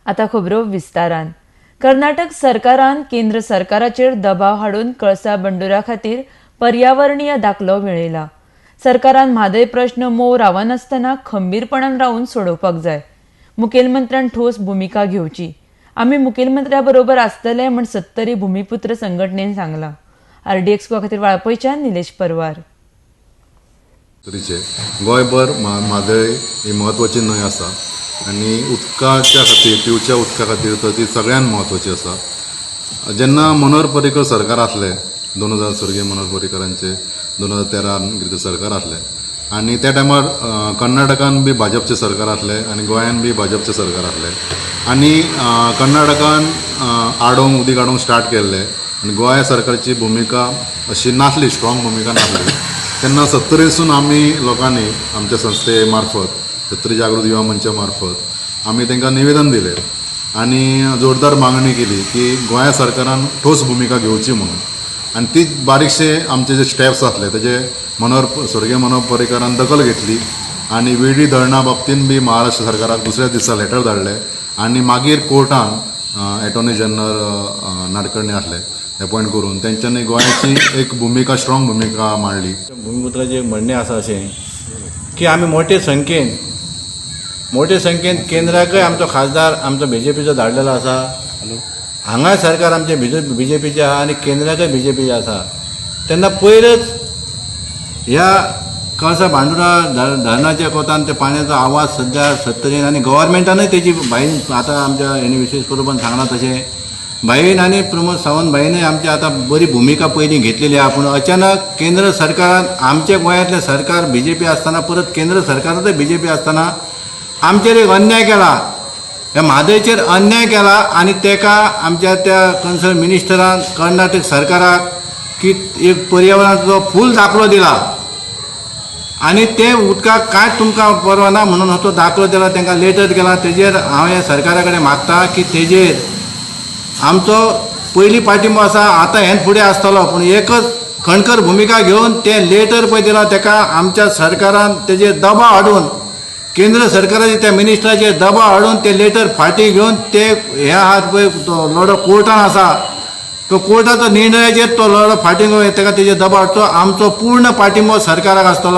आता खबरो विस्तारान. कर्नाटक सरकारान केंद्र सरकाराचेर दबाव हाडून कळसा बंडुरा खातीर पर्यावरणीय दाखलो मेळयला. सरकारान म्हादय प्रश्न मोव रावनासतना खंबीरपणान रावन सोडोवपाक जाय. मुखेलमंत्र्यान ठोस भुमिका घेवची. आमी मुखेलमंत्र्या बरोबर आसतले म्हण सत्तरी भुमिपुत्र संघटनेन सांगलां. आरडीएक्स गोवा खातीर वाळपयच्यान निलेश परवार. तरीचे गोंयभर म्हादय ही म्हत्वाची न्हंय आसा आनी उदकाच्या खातीर, पिवच्या उदका खातीर तर ती सगळ्यांत म्हत्वाची आसा. जेन्ना मनोहर पर्रीकर सरकार आसलें, 2000, स्वर्गीय मनोहर पर्रीकरांचे 2013 कितें सरकार आसलें आनी त्या टायमार कर्नाटकान बी भाजपचें सरकार आसलें आनी गोंयान बी भाजपचें सरकार आसलें आनी कर्नाटकान आडोवंक, उदीक आडोवंक स्टार्ट केल्लें आनी गोंय सरकारची भुमिका अशी नासली, स्ट्रॉंग भुमिका नासली. तेन्ना सत्तरीसून आमी लोकांनी आमच्या संस्थे मार्फत, सत्तरी जागृत युवा मंचा मार्फत आमी तांकां निवेदन दिलें आनी जोरदार मागणी केली की गोंया सरकारान ठोस भुमिका घेवची म्हणून. आनी ती बारीकशे आमचे जे स्टेप्स आसले तेजे मनोहर, स्वर्गीय मनोहर पर्रीकरान दखल घेतली आनी वेळ्ळी धरणा बाबतीन बी महाराष्ट्र सरकाराक दुसऱ्या दिसा लेटर धाडले आनी मागीर कोर्टान एटॉर्नी जनरल नाडकर्णी आसले एपॉयंट करून तेंच्यांनी गोंयाची एक भुमिका, स्ट्रॉंग भुमिका मांडली. भुमिपुत्राचें एक म्हणणें आसा अशें की आमी मोठे संख्येन केंद्राकय आमचो खासदार आमचो बीजेपीचो धाडलेलो आसा. हांगाय सरकार आमचें बीजेपीचें आहा आनी केंद्राकय बीजेपीचें आसा. तेन्ना पयरच ह्या कळसा भांडुरा धरणाच्या कोतान त्या पाण्याचो आवाज सध्या सत्तरीन आनी गव्हर्मेंटानूय तेजी भाईन आतां आमच्या हेणी विशेश करून सांगलां तशें भाईन आनी प्रमोद सावंत भाईनूय आमची आतां बरी भुमिका पयलीं घेतलेली आहा. पूण अचानक केंद्र सरकारान आमच्या गोंयांतलें सरकार बीजेपी आसतना, परत केंद्र सरकारांतय बीजेपी आसतना आमचेर एक अन्याय केला, ह्या म्हादयचेर अन्याय केला आनी तेका आमच्या त्या कन्सर्न मिनिस्टरान कर्नाटक सरकाराक की एक पर्यावरणाचो फूल दाखलो दिला आनी ते उदकाक कांयच तुमकां पर्वा ना म्हणून तो दाखलो दिला, तांकां लेटर केला. तेजेर हांव ह्या सरकारा कडेन मागता की तेजेर आमचो पयलीं पाठिंबो आसा, आतां हेन फुडें आसतलो. पूण एकच खणकर भुमिका घेवन तें लेटर पळय दिलां तेका आमच्या सरकारान तेजेर दबाव हाडून, केंद्र सरकाराचे त्या मिनिस्टराचेर दबाव हाडून ते लेटर फाटीं घेवन ते हे आहात पळय, तो लढो कोर्टान आसा, तो कोर्टाचो निर्णयाचेर तो लढो फाटीं घेवन तेका तेजेर दबाव हाडचो. आमचो पूर्ण पाठिंबो सरकाराक आसतलो.